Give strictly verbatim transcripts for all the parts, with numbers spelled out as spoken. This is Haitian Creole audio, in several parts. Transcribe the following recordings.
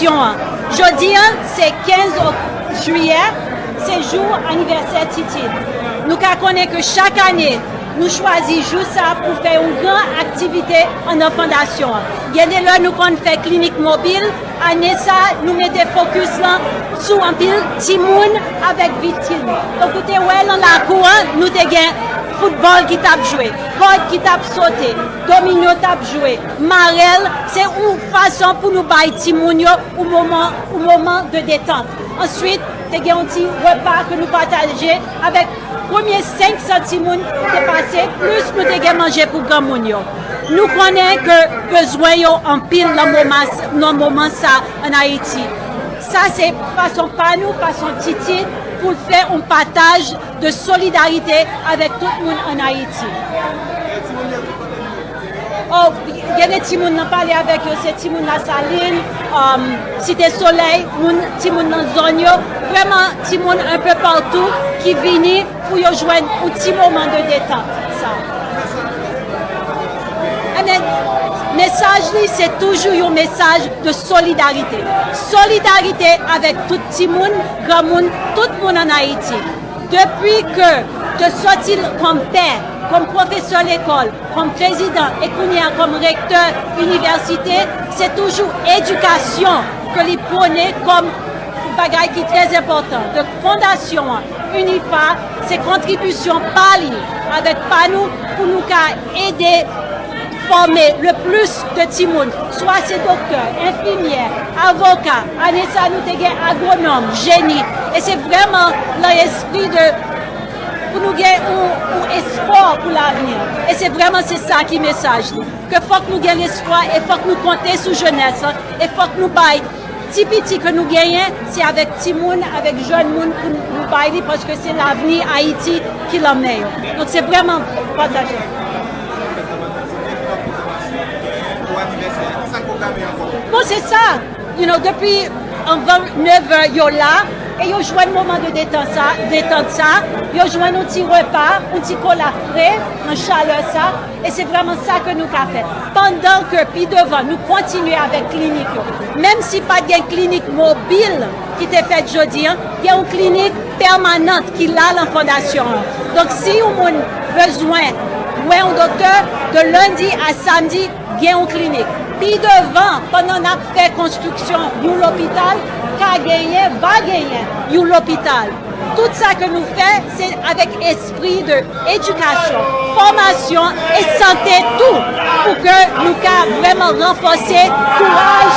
Fondasyon an. Jodi a, se kenz jiyè, se jou anivèsè Titid. Nou ka konnen ke chak ane, nou chwazi jou sa pou fè yon gran aktivite anndan fondasyon an. Gen de lè nou konn fè klinik mobil, ane sa, nou mete fokis lan sou anpil timoun avèk viktim. Donk, ou te wè lan lakou an, nou te gen foutbòl ki t ap jwe, kòd ki t ap sote, domino t ap jwe, marèl, se yon fason pou nou bay timoun yo yon moman, yon moman de detant. Answit, te gen yon ti repa ke nou pataje avèk premye senk san timoun ki te pase, plis nou te gen manje pou granmoun yo. Nou konnen ke bezwen yo anpil nan moman, nan moman sa ann Ayiti. Sa se fason pa nou, fason Titid, pou fè yon pataj de solidarite avèk tout moun ann Ayiti. Oh, gen de timoun nan pale avèk yo, se timoun Lasalin, um, Site Solèy, moun, timoun nan zòn yo, vrèman timoun enpe patou ki vini pou yo jwenn yon ti moman de detant. Sa. Ebyen, mesaj li, se toujou yon mesaj de solidarite. Solidarite avèk tout timoun, granmoun, tout moun ann Ayiti. Depi ke te sòti kòm pè, kòm pwofesè lekòl, kòm prezidan e kounye a kòm rektè inivèsite, se toujou edikasyon ke li pwone kòm bagay ki trè enpòtan. Donk, fondasyon an, UNIFA, se kontribisyon pa li avèk pa nou pou nou ka ede fòme le plis de timoun, swa se doktè, enfimyè, avoka, ane sa nou te gen agwonòm, jeni, e se vrèman lan espri de pou nou gen yon, yon espwa pou lavni. E se vrèman se sa ki mesaj li. Ke fòk nou gen lespwa e fòk nou konte sou jenès lan e fòk nou bay ti piti ke nou genyen, se avèk timoun, avèk jèn moun pou nou bay li, paske se lavni Ayiti ki lan men yo. Donk, se vrèman pataje. Bon, se sa. You know, depi anvan nevè, yo la, e yo jwenn moman de detant sa, detant sa, yo jwenn yon ti repa, yon ti kola fre, nan chalè sa, e se vrèman sa ke nou ka fè. Pandan ke pi devan, nou kontinye avèk klinik yo. Menm si pa t gen klinik mobil ki te fèt jodi a, gen yon klinik pèmanant ki la lan fondasyon an. Donk, si yon moun bezwen wè yon doktè, de lendi a samdi, gen yon klinik. Pi devan, pandan n ap fè konstriksyon yon lopital, ka genyen, va genyen yon lopital. Tout sa ke nou fè, se avèk espri de edikasyon, fòmasyon e sante tou, pou ke nou ka vrèman ranfòse kouraj.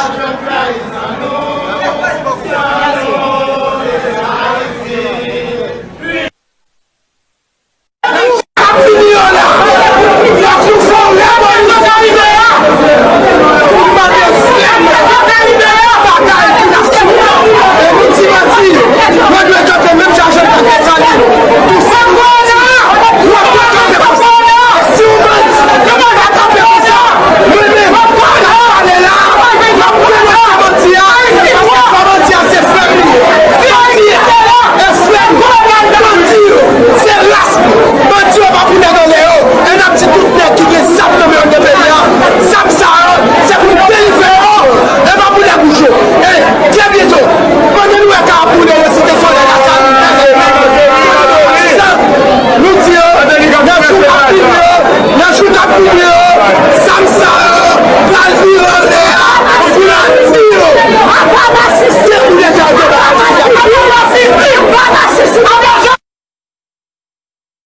Mèsi.